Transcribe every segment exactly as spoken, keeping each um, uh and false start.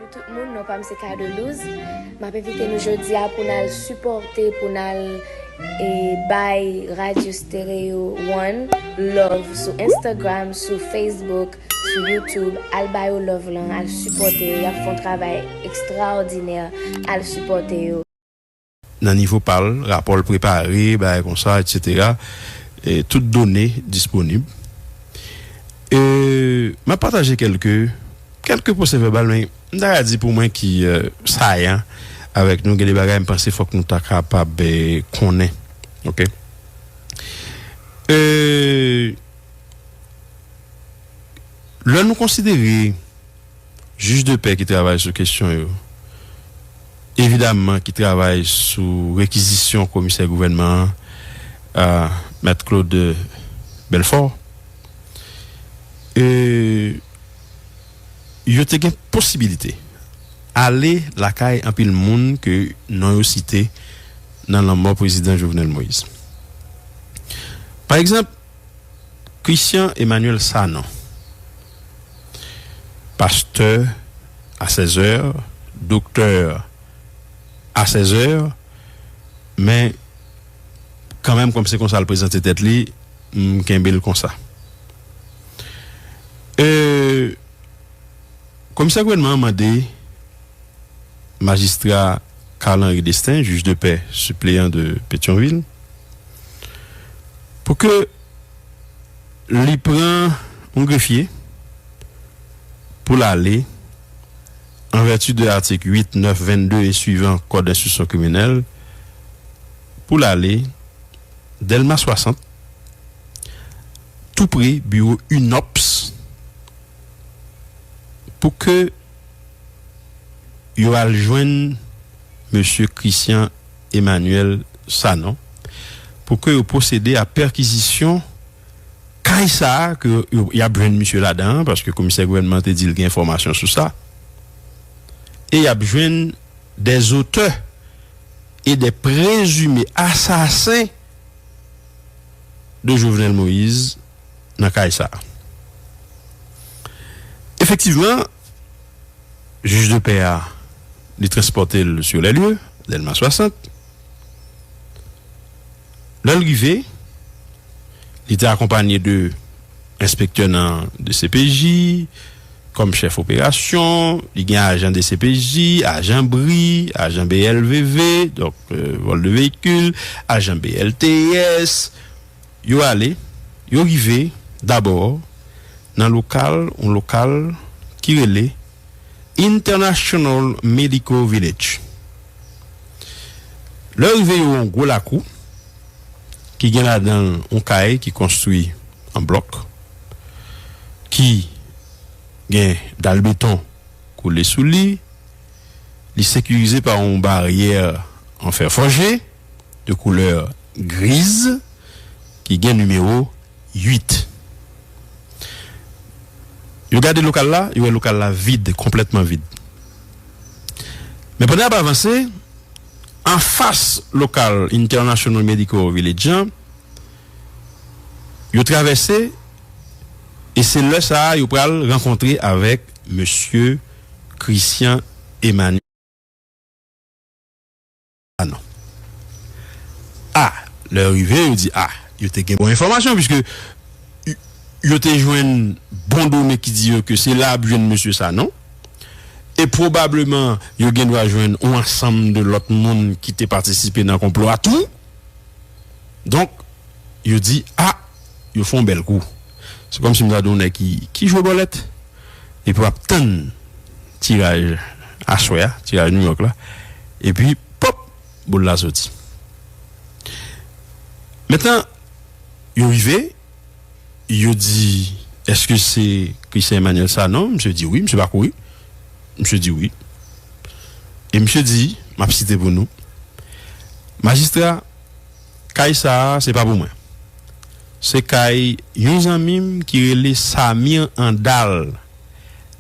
Tout moun, non pa m se Cadelouse. M ap envite nou jodi a pou n al sipòte, pou n al e bay Radyo Stereo One love sou Instagram, sou Facebook, sou YouTube. Al ba yo love lan, al sipòte yo. Y ap fè yon travay ekstraòdinè. Al sipòte yo. Nan nivo pa l, rapò l prepare, bagay konsa, etsetera. E, tout done disponib. E, m ap pataje kèlke, kèlke pwosè vèbal, men m ta ka di pou mwen ki e, sayan avèk nou, gen de bagay m panse fòk nou ta kapab e, konnen. Oke? E, lè nou konsidere jij de pè ki travay sou kesyon yo, evidamman ki travay sou rekizisyon komisè gouvènman an, a, Mèt Claude Belfort, e, yo te gen posibilite ale lakay anpil moun ke non yo site nan lanmò prezidan Jovenel Moïse. Pa egzanp, Christian Emmanuel Sanon, pastè a sèzè, doktè a sèzè, men kanmenm, kòm se konsa l prezante tèt li, m kenbe l konsa. E, komisè gouvènman an mande majistra Carl Henry Destin, jij de pè sipleyan de Petyonvil, pou ke li pran yon grefye pou l ale, an vèti de atik uit, nèf, vennde e swivan Kòd enstriksyon kriminèl, pou l ale Dèlma swasant, tou pre biwo UNOPS, pou ke yo al jwenn mesye Christian Emmanuel Sanon, pou ke yo pwosede a pèkizisyon kay sa a ke yo, y ap jwenn misye ladan an, paske komisè gouvènman an te di l gen enfòmasyon sou sa. E y ap jwenn dèzotè e dè prezime asasen de Jovenel Moïse nan kay sa a. Efektivman, jij de pè a, li transpòte l sur les lieux, Dèlma swasant. Lè l rive, li te akonpanye de enspektè nan D C P J, kòm chèf operasyon, li gen ajan D C P J, ajan bri, ajan B L V V, donk, euh, vol de véhicule, ajan B L T S. Yo ale, yo rive dabò nan lokal, yon lokal ki rele International Medical Village. Lè yo rive, yo wè yon gwo lakou ki gen ladan l yon kay ki konstwi an blòk, ki gen dal beton koule sou li. Li sekirize pa yon baryè an fè fòje de koulè griz ki gen nimewo uit. Yo gade lokal la, yo wè lokal la vid, konplètman vid. Men pandan y ap avanse, anfas lokal International Medical Village an, yo travèse, e se lè sa a yo pral rankontre avèk mesye Christian Emmanuel Sanon. A, lè yo rive, yo di, a, yo te gen bon enfòmasyon, piske y-, yo te jwenn bon done ki di yo ke se la y ap jwenn mesye Sanon. E pwobableman, yo gen dwa jwenn yon ansanm de lòt moun ki te patisipe nan konplo a tou. Donk, yo di, a, yo fè yon bèl kou. Se kòmsi m ta di yon nèg ki, ki jwe bòlèt, epi w ap tann tiraj aswè a, tiraj New York la, epi, pòp, boul la soti. Mentnan, yo rive, yo di, èske se Christian Emmanuel Sanon? Misye di wi, misye pa kouri. Misye di wi. E misye di, m ap site pou nou, majistra, kay sa a, se pa pou mwen. Se kay yon zanmi m ki rele Samir Andal.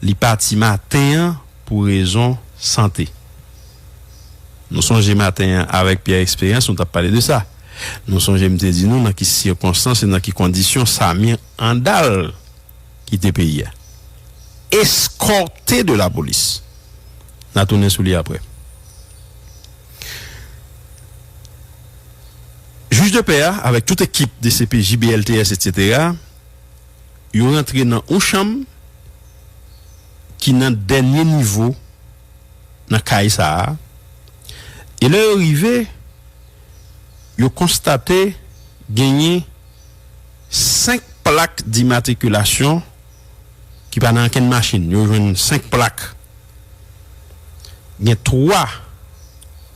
Li pati maten an pou rezon sante. Nou sonje maten an avèk Pierre Expérience, nou t ap pale de sa. Nou sonje m te di nou nan ki sikonstans e nan ki kondisyon Samir Andal kite peyi a. Eskòte de lapolis. N a tounen sou li apre. Jij de pè a, avèk tout ekip D C P J, B L T S, etsetera, yo rantre nan yon chanm ki nan dènye nivo nan kay sa a. E lè yo rive, yo konstate genyen senk plak dimatrikilasyon ki pa nan ankenn machin. Yo jwenn senk plak. Gen twa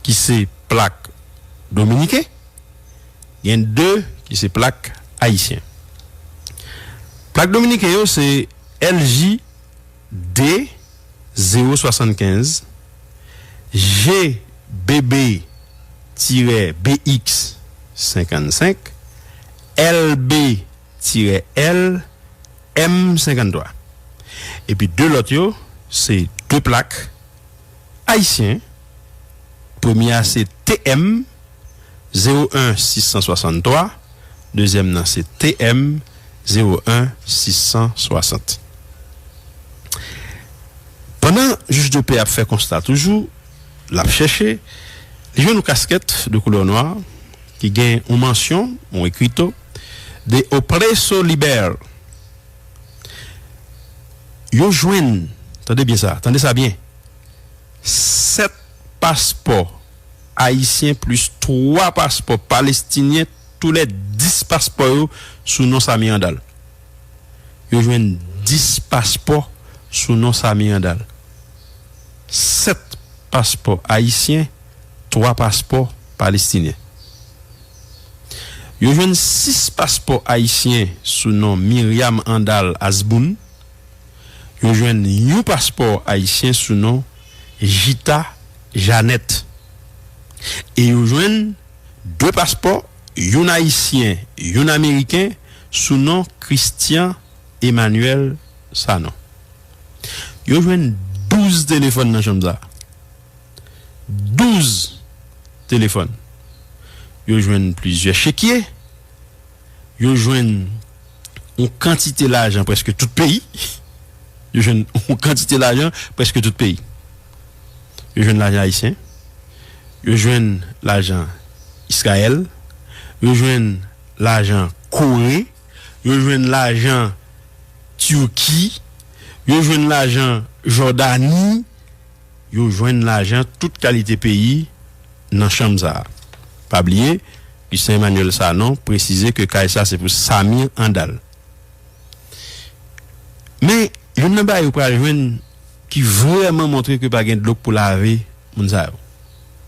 ki se plak dominiken, gen de ki se plak ayisyen. Plak dominiken yo se L J D zewo swasannkenz, G B B tirè B X senkannsenk, L B tirè L M senkanntwa. Epi de lòt yo, se de plak ayisyen. Premye a se T M zewo en sis san swasanntwa, dezyèm nan se T M zewo en sis san swasant. Pandan jij de pè ap fè konsta toujou, l ap chèche, li jwenn yon kaskèt de koulè nwa ki gen yon mansyon, yon ekrito, de Opreso Liber. Yo jwenn, tande byen sa, tande sa byen, sèt paspò ayisyen plis twa paspò palestinyen, toulède dis paspò yo sou non Samir Handal. Yo jwenn dis paspò sou non Samir Handal. Sèt paspò ayisyen, twa paspò palestinyen. Yo jwenn sis paspò ayisyen sou non Myriam Handal Asboun. Yo jwenn yon paspò ayisyen sou non Jita Janèt. E yo jwenn de paspò, youn ayisyen, youn ameriken, sou non Christian Emmanuel Sanon. Yo jwenn douz telefòn nan chanm sa a. Douz telefòn. Yo jwenn plizyè chekye. Yo jwenn yon kantite lajan prèske tout peyi. Yo jwenn yon kantite lajan prèske tout peyi. Yo jwenn lajan ayisyen. Yo jwenn lajan Izrayèl. Yo jwenn lajan Kore. Yo jwenn lajan Tiki. Yo jwenn lajan Jòdani. Yo jwenn lajan tout kalite peyi nan chanm sa a. Pa bliye, Christian Emmanuel Sanon presize ke kay sa se pou Samir Handal. Men, youn nan bagay yo pral jwenn ki vrèman montre ke pa gen dlo k pou lave moun sa yo.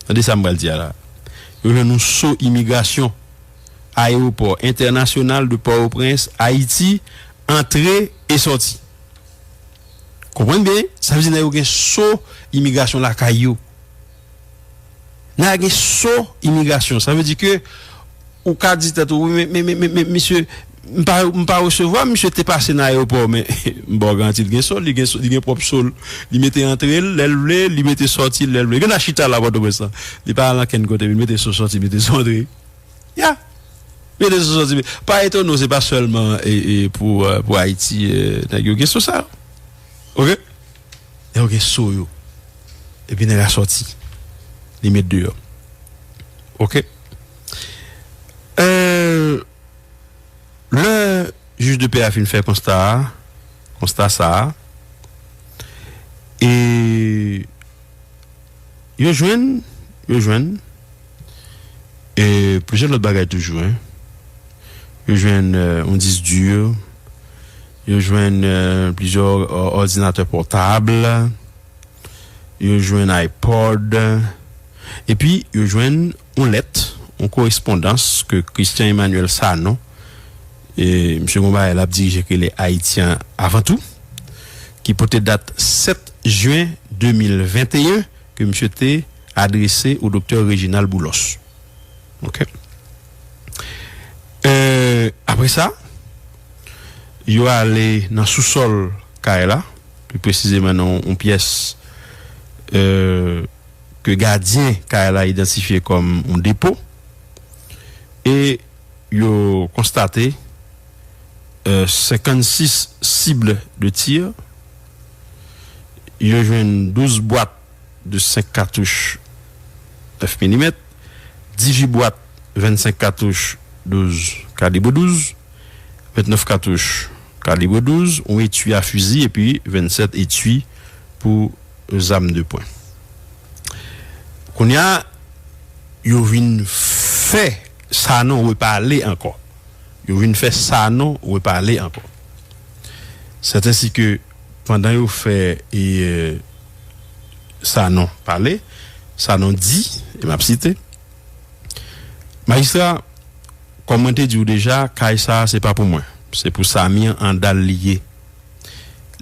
Tande sa m pral di a la. Yo jwenn yon so imigrasyon, ayewopò entènasyonal de Pòtoprens, Ayiti, antre e sòti. Konprann byen, sa vle di nèg yo gen so imigrasyon lakay yo. Nèg la gen so imigrasyon. Sa vle di ke ou ka di tèt ou, "Wi, men, men, men, men, men, misye, m pa, m pa resevwa, misye te pase nan ayewopò, men," m ba w garanti, li gen so, li gen so, li gen pwòp so l. Li mete antre l, lè l vle, li mete sòti l, lè l vle. Gen nan chita la, Pòtoprens lan. Li pa al ankenn kote, li mete so sòti, mete so antre. Ya. Mete so sòti. Pa etone w, se pa sèlman, e, e, pou, e, pou Ayiti, e, nèg yo gen so sa. Oke? Nèg yo gen so yo. Epi nèg la sòti. Li met deyò. Oke? E, lè jij de pè a fin fè konsta a, konsta sa a, e yo jwenn, yo jwenn, e plizyè lòt bagay toujou, en. Yo jwenn, e, yon disk di, yo jwenn, e, plizyè, e, òdinatè pòtab, yo jwenn iPod, epi yo jwenn yon lèt, yon korespondans ke Christian Emmanuel Sanon, e, misye gon bagay l ap dirije k rele Ayiti an avan tou, ki pote dat sèt jen de mil venteyen, ke misye te adrese o doktè Reginald Boulos. Oke? E, apre sa, yo ale nan sousòl kay la, pi presizeman nan yon pyès, e, ke gadyen kay la idantifye kòm yon depo, e yo konstate, e, senkannsis cibles de tir, yo jwenn douz bwat de senk katouch nèf milimèt, dizuit bwat vennsenk katouch douz kalib douz, vennèf katouch kalib douz, yon etui a fizi epi vennsèt etui pou zam de pwen. Kounye a, yo vin fè Sanon repale ankò. Yo vin fè Sanon repale ankò. Sètensi ke pandan yo fè e, Sanon pale, Sanon di, e m ap site, Majistra, kòm mwen te di w deja, kay sa a se pa pou mwen. Se pou Samy Andal li ye.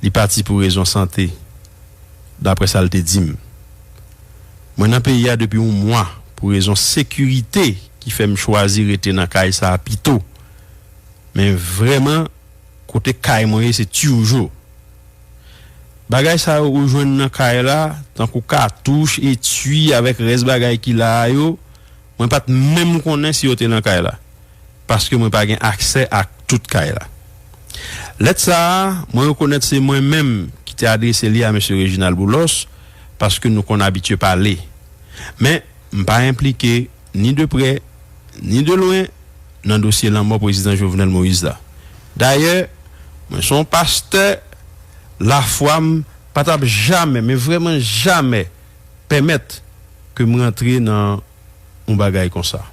Li pati pou rezon sante, daprè sa l te di m. Mwen nan peyi a depi yon mwa pou rezon sekirite ki fè m chwazi rete nan kay sa a pito. Men vrèman, kote kay mwen ye, se Turgeau. Bagay sa yo ou jwenn nan kay la, tankou katouch, etui, avèk rès bagay ki la a yo, mwen pa t menm konnen si yo te nan kay la, paske mwen pa gen aksè ak tout kay la. Lèt sa a, mwen rekonèt se mwen menm ki te adrese li a mesye Reginald Boulos, paske nou konn abitye pale. Men, m pa enplike ni de prè, ni de lwen nan dosye lanmò prezidan Jovenel Moïse la. Dayè, mwen se yon pastè, lafwa m pa t ap jamè, men vrèman jamè, pèmèt ke m rantre nan yon bagay konsa.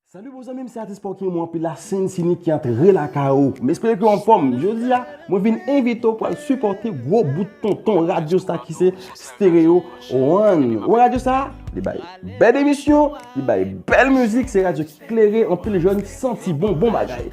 Salut bon zanmi m, se atis pa w ki renmen anpil la, Sensini ki antre lakay ou. M espere ke w anfòm. Jodi a, mwen vin envite w pou al sipòte gwo bout tonton radyo sa ki se Stereo One. Ou wè radyo sa, li bay bèl emisyon, li bay bèl mizik, se radyo ki klere, anpil jèn ki santi bon, bon bagay.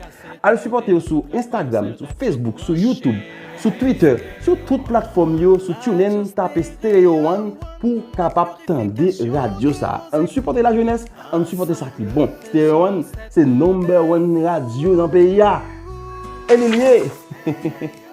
Al sipòte yo sou Instagram, sou Facebook, sou YouTube, sou Twitter, sou tout platfòm yo, sou TuneIn, tape Stereo One pou w kapab tande radyo sa. Ann sipòte lajenès, ann sipòte sa ki bon. Stereo One, se number one radyo nan peyi a. E li l ye!